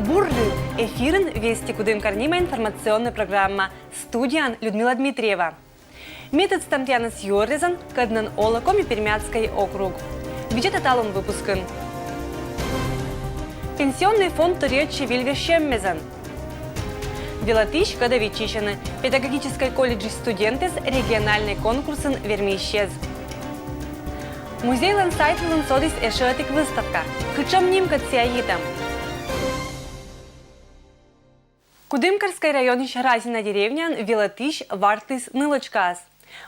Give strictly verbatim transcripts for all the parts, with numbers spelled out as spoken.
Бур рыт! Эфирын «Вести Кудымкар» нима информационнӧй программа. Студияын Людмила Дмитриева. Ми тӧдмасям тіянӧс юӧръясӧн, кодӧн нин олӧ Коми-Пермяцкӧй округ. Видзӧтӧй талун выпускын. Пенсионнӧй фонд торйӧдчӧ выль вежсьӧммезӧн. Велӧтчыскӧд виччысьӧны. Педагогическӧй колледжса студентыс региональнӧй конкурсын вермысьяс. Музейлӧн сайт вылын содіс ещӧ ӧтик выставка. Кутшӧм нимкӧд сійӧ йитӧм? Кудымкарскӧй районысь Разино деревняын велӧтчысь вартліс нылӧчкаӧс.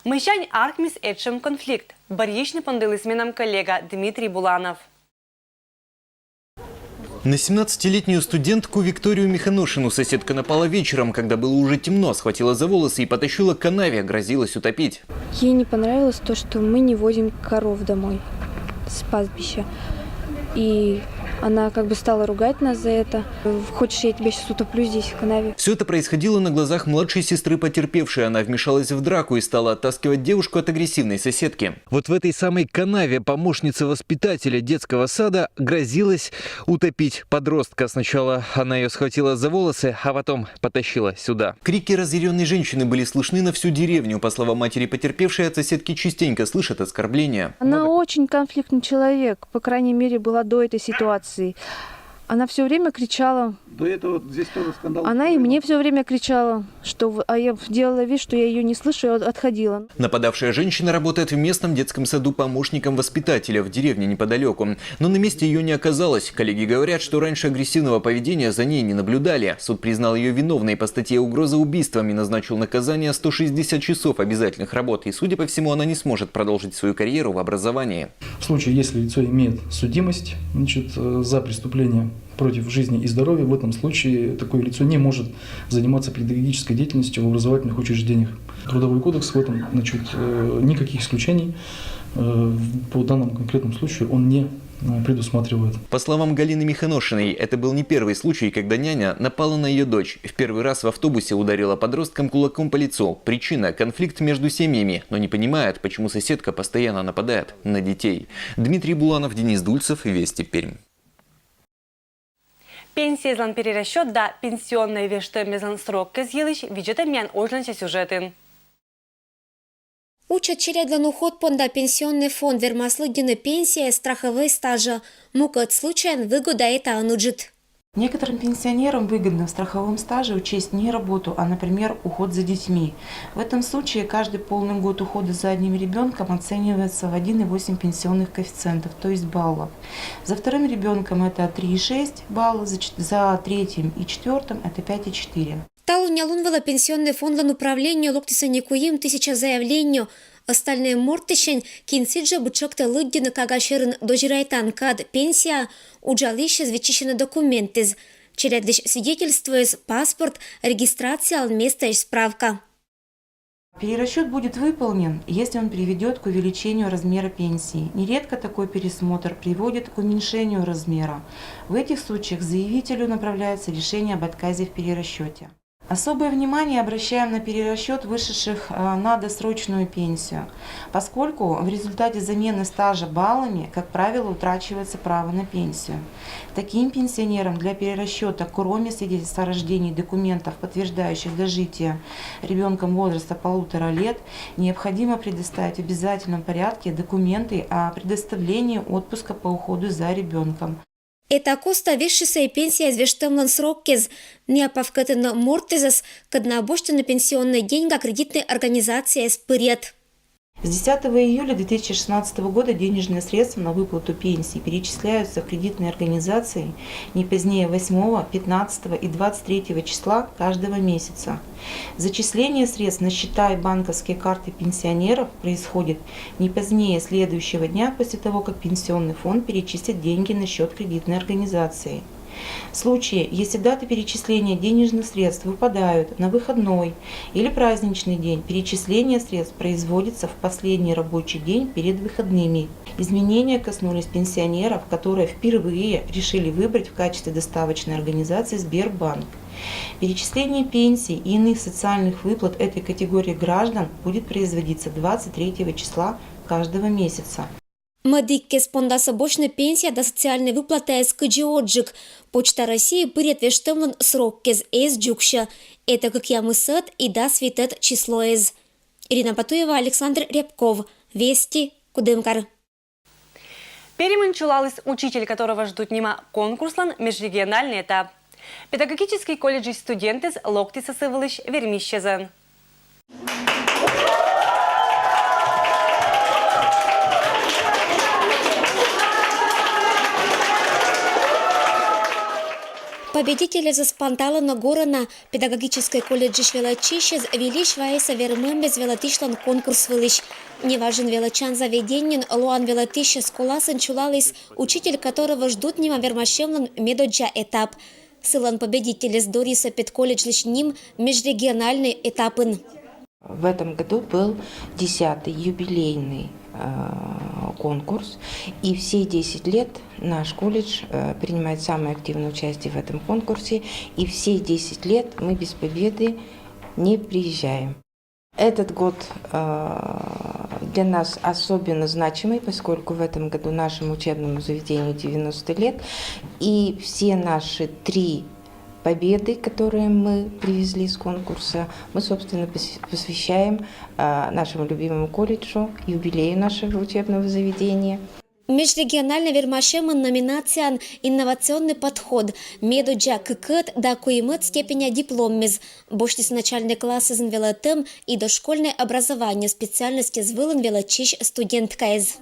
Мыйсянь аркмис этшӧм конфликт, бӧрйысьны пондыліс менам коллега Дмитрий Буланов. На семнадцатилетнюю студентку Викторию Миханошину соседка напала вечером, когда было уже темно, схватила за волосы и потащила к канаве, грозилась утопить. Ей не понравилось то, что мы не водим коров домой с пастбища. И она как бы стала ругать нас за это. «Хочешь, я тебя сейчас утоплю здесь, в канаве?» Все это происходило на глазах младшей сестры потерпевшей. Она вмешалась в драку и стала оттаскивать девушку от агрессивной соседки. Вот в этой самой канаве помощница воспитателя детского сада грозилась утопить подростка. Сначала она ее схватила за волосы, а потом потащила сюда. Крики разъяренной женщины были слышны на всю деревню. По словам матери потерпевшей, от соседки частенько слышат оскорбления. Она очень конфликтный человек, по крайней мере, была до этой ситуации. Она все время кричала. До этого здесь тоже скандал. Она и мне все время кричала, что в- а я делала вид, что я ее не слышу, и от- отходила. Нападавшая женщина работает в местном детском саду помощником воспитателя в деревне неподалеку. Но на месте ее не оказалось. Коллеги говорят, что раньше агрессивного поведения за ней не наблюдали. Суд признал ее виновной по статье «Угроза убийством» и назначил наказание сто шестьдесят часов обязательных работ. И, судя по всему, она не сможет продолжить свою карьеру в образовании. В случае, если лицо имеет судимость, значит, э, за преступление против жизни и здоровья, в этом случае такое лицо не может заниматься педагогической деятельностью в образовательных учреждениях. Трудовой кодекс в этом, значит, э, никаких исключений э, по данному конкретному случаю он не э, предусматривает. По словам Галины Миханошиной, это был не первый случай, когда няня напала на ее дочь. В первый раз в автобусе ударила подростком кулаком по лицу. Причина — конфликт между семьями, но не понимает, почему соседка постоянно нападает на детей. Дмитрий Буланов, Денис Дульцев, Вести Пермь. Пенсиезлӧн перерасчёт да пенсионнӧй вештӧммезлӧн сроккез йылысь видзӧтӧй миян ошлӧн сюжетын. Уджӧд челядьлӧн уход понда Пенсионнӧй фонд вермас лыддьыны пенсияӧс страховӧй стажӧ. Мукӧд случайын выгода этаын ыджыд. Некоторым пенсионерам выгодно в страховом стаже учесть не работу, а, например, уход за детьми. В этом случае каждый полный год ухода за одним ребёнком оценивается в один и восемь пенсионных коэффициентов, то есть баллов. За вторым ребёнком это три и шесть балла, за чет- за третьим и четвёртым это пять и четыре. Талунъя лун вылӧ Пенсионнӧй фондлӧн управлениеӧ локтіс ӧні куим тысяча заявление. Остальнӧй мортысьӧн, кин сідзжӧ быд тшӧктӧ лыддьыны кагаз сьӧрын дӧзьӧрайтан кад пенсияӧ, уджалысьӧс виччысьӧны документъясӧн. Челядьлысь свидетельствоыс, паспорт, регистрациялӧн местаысь справка. Перерасчёт будет выполнен, если он приведёт к увеличению размера пенсии. Нередко такой пересмотр приводит к уменьшению размера. В этих случаях заявителю направляется решение об отказе в перерасчёте. Особое внимание обращаем на перерасчёт вышедших, э, на досрочную пенсию, поскольку в результате замены стажа баллами, как правило, утрачивается право на пенсию. Таким пенсионерам для перерасчёта, кроме свидетельства о рождении и документов, подтверждающих дожитие ребёнком возраста полутора лет, необходимо предоставить в обязательном порядке документы о предоставлении отпуска по уходу за ребёнком. Эта коста вежсьысӧ пенсияӧс вештӧмлӧн сроккез. Найӧ павкӧтӧны мортӧсӧс, кӧдна босьтӧны пенсионнӧй деньга кредитнӧй организацияӧс пырйӧд. С десятого июля две тысячи шестнадцатого года денежные средства на выплату пенсий перечисляются в кредитные организации не позднее восьмого, пятнадцатого и двадцать третьего числа каждого месяца. Зачисление средств на счета и банковские карты пенсионеров происходит не позднее следующего дня после того, как пенсионный фонд перечислит деньги на счёт кредитной организации. В случае, если даты перечисления денежных средств выпадают на выходной или праздничный день, перечисление средств производится в последний рабочий день перед выходными. Изменения коснулись пенсионеров, которые впервые решили выбрать в качестве доставочной организации Сбербанк. Перечисление пенсий и иных социальных выплат этой категории граждан будет производиться двадцать третьего числа каждого месяца. Мӧдігкез пондас босьтны пенсия да социальнӧй выплатаэз кыдзи оджык. Почта России пырйӧд вештӧмлӧн сроккез эз дзугсьӧ. Это кӧкъямысӧд и дас витӧд числоэз. Ирина Батуева, Александр Рябков. Вести, Кудымкар. Пермьын чулаліс «Учитель, которого ждут» нима конкурслӧн межрегиональнӧй этап. Педагогический колледжысь студентъяс локтісны сы вылысь вермисьӧзӧн. Победительӧс панталӧны горӧна. Педагогическӧй колледжысь велӧдчысьӧс вильысь вайисӧ вермӧмбӧз велӧтысьлӧн конкурс вылысь. Неважӧн велӧдчан заведениеын лоан велӧтысьӧс коласын чулаліс «Учитель, которого ждут» нима вермасьӧмлӧн медоддза этап. Сылӧн победительӧс дорйисӧ педколледжлысь ним межрегиональнӧй этапын. В этом году был десятый юбилейный э, конкурс, и все десять лет наш колледж э, принимает самое активное участие в этом конкурсе, и все десять лет мы без победы не приезжаем. Этот год э, для нас особенно значимый, поскольку в этом году нашему учебному заведению девяносто лет, и все наши три победы, которые мы привезли с конкурса, мы, собственно, пос- посвящаем э, нашему любимому колледжу, юбилею нашего учебного заведения. Межрегиональнӧй вермасьӧмын номинацияын «Инновационный подход» медоддза кыкӧд да куимӧд степеня дипломмис босьтісны начальнӧй классъясын велӧтӧм и дошкольнӧй образование специальностьяс вылын велӧдчысь студенткаэз.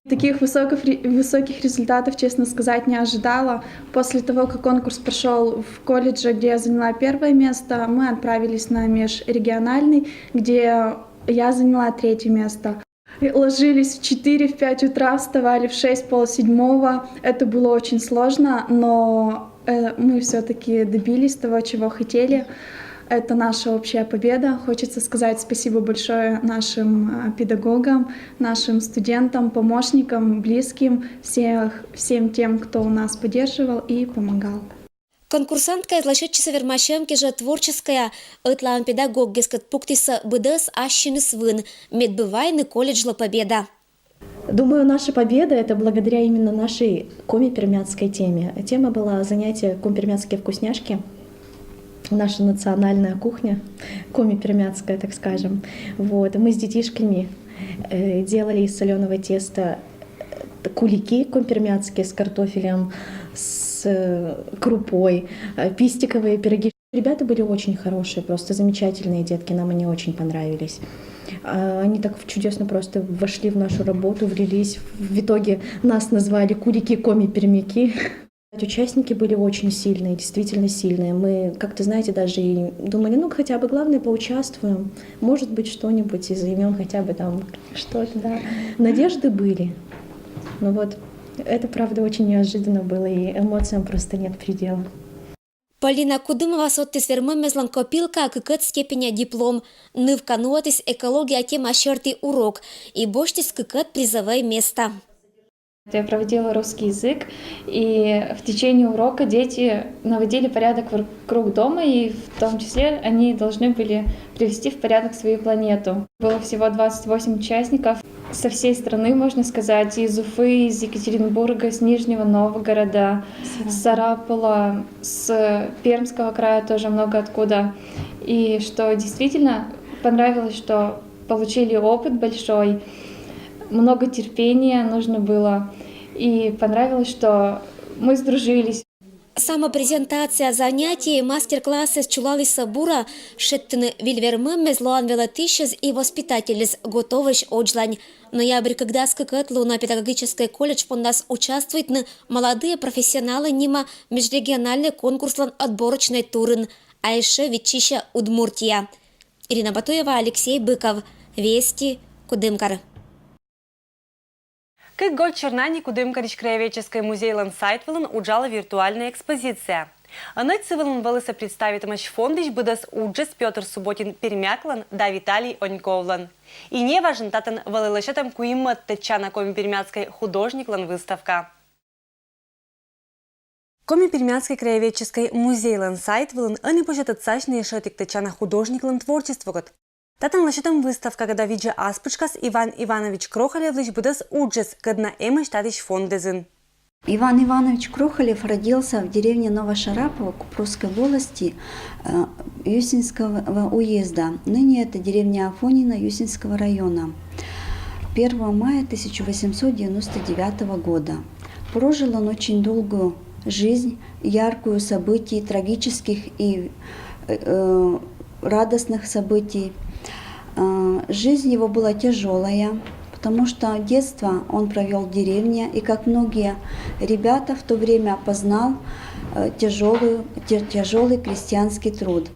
Таких высоких, ре- высоких результатов, честно сказать, не ожидала. После того, как конкурс прошел в колледже, где я заняла первое место, мы отправились на межрегиональный, где я заняла третье место. Ложились в четыре, в пять утра, вставали в шесть, пол седьмого. Это было очень сложно, но э, мы все-таки добились того, чего хотели. Это наша общая победа. Хочется сказать спасибо большое нашим э, педагогам, нашим студентам, помощникам, близким, всех, всем тем, кто нас поддерживал и помогал. Конкурсанткаэз лӧсьӧдчисӧ вермасьӧм кежӧ творческӧя. Ӧтлаын педагогкӧд пуктісны быдӧс ассьыныс вын, мед бы вайны колледжлы победа. Думаю, наша победа — это благодаря именно нашей коми-пермяцкой теме. Тема была занятие «Коми-пермяцкие вкусняшки». Наша национальная кухня, коми-пермяцкая, так скажем. Вот. Мы с детишками э, делали из соленого теста э, кулики коми-пермяцкие с картофелем, с э, крупой, э, пистиковые пироги. Ребята были очень хорошие, просто замечательные детки, нам они очень понравились. А, они так чудесно просто вошли в нашу работу, влились. В итоге нас назвали кулики-коми-пермяки. Участники были очень сильные, действительно сильные. Мы как-то, знаете, даже и думали, ну, хотя бы главное поучаствуем. Может быть, что-нибудь из имен хотя бы там что-то, да. Надежды были. Ну вот, это, правда, очень неожиданно было, и эмоциям просто нет предела. Полина Кудымова содтіс вермӧмезлӧн копилкаӧ кыкӧд степеня диплом. Нывка нуӧдіс экология тема серти урок и босьтіс кыкӧд призӧвӧй места. Я проводила русский язык, и в течение урока дети наводили порядок вокруг дома, и в том числе они должны были привести в порядок свою планету. Было всего двадцать восемь участников со всей страны, можно сказать, из Уфы, из Екатеринбурга, с Нижнего Новгорода, с Сарапула, с Пермского края тоже много откуда. И что действительно понравилось, что получили опыт большой, много терпения нужно было. И понравилось, что мы сдружились. Самопрезентация, занятие, мастер-классыс чулалісны бура шедьтыны выль вермӧмӧс лоан велӧтысьӧс и воспитательӧс готовӧсь одзлань. Ноябрь кыкдас кыкӧд лунӧ педагогическӧй колледж пондас участвуйтны «Молодые профессионалы» нима межрегиональнӧй конкурслӧн отборочнӧй турын, а ещӧ виччысьӧ Удмуртия. Ирина Батуева, Алексей Быков. Вести, Кудымкар. Кык год чорна нин Кудымкарысь краеведческӧй музейлӧн сайт вылын уджалӧ виртуальнӧй экспозиция. Ӧнӧдз сы вылын вӧлісӧ представитӧмаӧсь фондысь быдӧс уджыс Пётр Субботин пермяклӧн да Виталий Оньковлӧн. И неважӧн татӧн вӧлі лӧсьӧдӧм куимӧд тӧдчана коми-пермяцкӧй художниклӧн выставка. Коми-пермяцкӧй краеведческӧй музейлӧн сайт вылын ӧні позьӧ тӧдсасьны ещӧ ӧтик тӧдчана художниклӧн творчествокӧд. Татӧн лӧсьӧдӧм выставка, кӧда видзӧ ас пытшкас Иван Иванович Крохолевлысь быдӧс уджыс, кӧдна эмӧсь татысь фондӧзын. Иван Иванович Крохолев родился в деревне Новошарапово Купрусской волости э, Юсинского уезда. Ныне это деревня Афонина Юсинского района. первого мая тысяча восемьсот девяносто девятого года. Прожил он очень долгую жизнь, яркую событий, трагических и э, радостных событий. Э, жизнь его была тяжелая, потому что детство он провел в деревне, и как многие ребята в то время познал э, тяжелый, тяжелый крестьянский труд.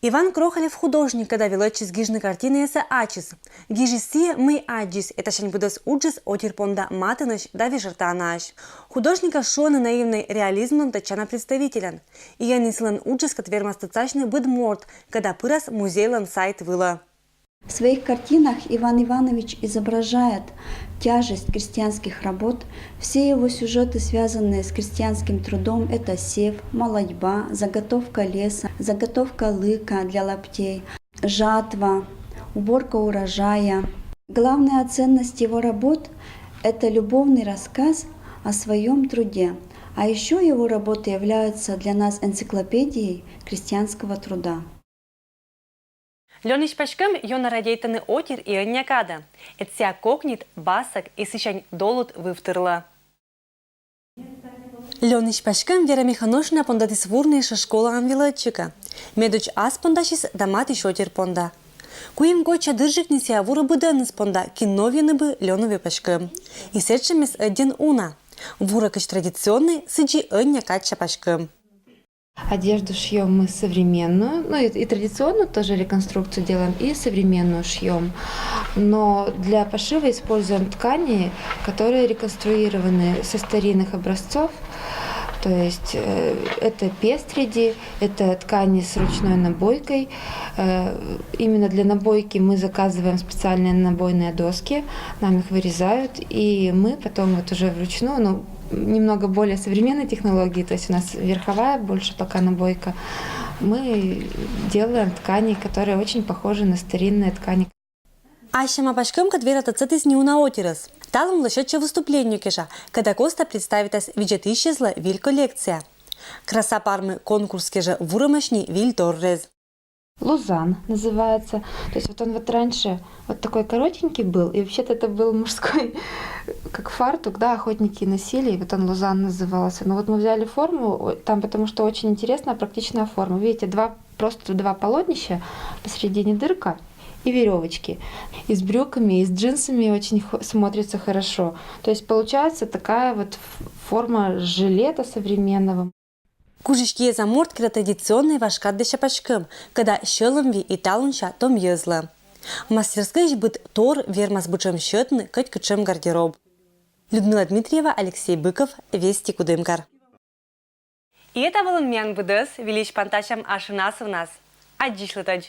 Иван Крохолев художник, кӧда велӧдчис гижны картинаясӧ ачыс. Гижис сійӧ, мый аддзис, и татшӧм быдӧс уджыс отир понда матынӧсь да вежӧртанаӧсь. Художникӧс шуӧны наивнӧй реализмлӧн тӧдчана представительӧн. И ӧні сылӧн уджыскӧд вермас тӧдсасьны быд морт, кӧда пырас музейлӧн сайт вылӧ. В своих картинах Иван Иванович изображает тяжесть крестьянских работ. Все его сюжеты, связанные с крестьянским трудом, это сев, молодьба, заготовка леса, заготовка лыка для лаптей, жатва, уборка урожая. Главная ценность его работ – это любовный рассказ о своем труде. А еще его работы являются для нас энциклопедией крестьянского труда. Лёнысь паськӧм ёна радейтӧны отир и ӧнія кадӧ. Ӧд сійӧ кокнит, басӧг и сысянь долыд вывтырлӧ. Лёнысь паськӧм Вера Миханошина пондӧдіс вурны эшӧ школаын велӧдчикӧ. Медодз ас пондасис да матысь отир понда. Куим годся дырджык нин сійӧ вурӧ быдӧныс понда, кин новйӧны бы Лёнӧвӧй паськӧм. И сэтшӧмыс ӧдйӧн уна. Вурӧ кыдз традиционнӧй, сідзи ӧнія кадся паськӧм. Одежду шьем мы современную, ну и, и традиционную тоже реконструкцию делаем, и современную шьем. Но для пошива используем ткани, которые реконструированы со старинных образцов. То есть э, это пестреди, это ткани с ручной набойкой. Э, именно для набойки мы заказываем специальные набойные доски, нам их вырезают, и мы потом вот уже вручную, ну, немного более современной технологии, то есть у нас верховая больше пока набойка. Мы делаем ткани, которые очень похожи на старинные ткани. Ассьӧма паськӧмкӧд Вера тӧдсӧдіс неуна отирӧс. Талун лӧсьӧдчӧ выступление кежа, кӧда Коста представитас видзӧдысьяслы виль коллекция. Краса пармы конкурс кежа вурӧмаӧсь ни виль торрез. Лузан называется. То есть вот он вот раньше вот такой коротенький был, и вообще-то это был мужской, как фартук, да, охотники носили, и вот он лузан назывался. Но вот мы взяли форму там, потому что очень интересная, практичная форма. Видите, два, просто два полотнища, посередине дырка и веревочки. И с брюками, и с джинсами очень смотрится хорошо. То есть получается такая вот форма жилета современного. Кужис киӧ за морт, кӧдӧ традиционнӧй важ кад дасьӧ паськӧм, кӧда сьӧлӧмвиӧн и талунсянь томйӧзлы. Мастерскӧйысь быд тор вермас бытшӧм сетны кӧть кутшӧм гардероб. Людмила Дмитриева, Алексей Быков, Вести, Кудымкар. И ӧта вылын миян быдӧс. Выльысь пантасям ашнас-ванас. Аддзысьлытӧдз.